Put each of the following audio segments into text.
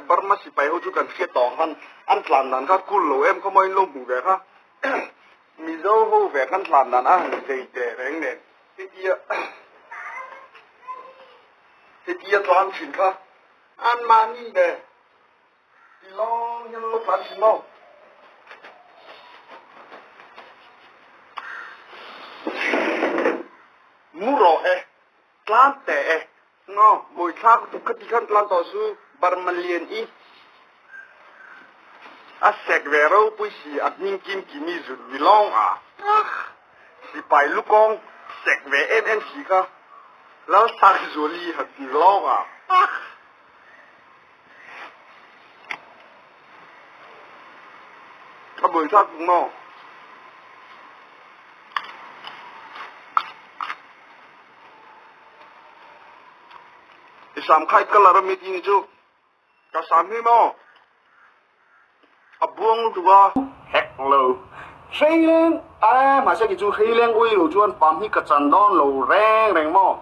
Burma sipai ho chu kan hriat tawh ang khan an tlan dan kha cool lo em khaw maw in lo hmuh ve kha. Mizo ho ve kan tlan dan a han zei teh reng nen hetia hetia tlan thin kha an mahni ve ti lawng hian an lo tlan thin maw. Mu rawh e, tlan teh e, ngaw bawithlak tuk kha ti khan tlan tawh su Burma lian i a sek ve ropui si a hming kim kimi zut ni lawng a sipai lukawng sek ve em em si kha Lalsangzuali han ti lawng a. A buaithlak tuk maw? I sam khai colour a mi ti ni chu ka sam hi maw a buang lutuk a. Hek lo. Hreileng a mahse kei chu hreileng ui lo chuan pam hi ka chan dawn lo reng reng maw.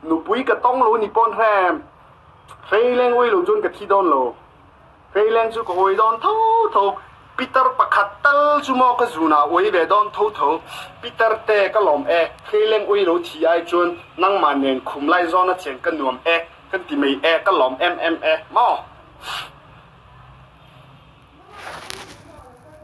Nupui ka tawng lo ni pawn hrem. Hreileng ui lo chuan ka thi dawn lo. Hreileng chu ka ui dawn tho tho. Pitar pakhat tal chu maw ka zunah ui ve dawn tho tho. Pitar te ka lawm e, hreileng ui lo thi ai chuan nangmah nen khum lai zawna cheng ka nuam e, kan ti mai e, ka lawm em em e maw.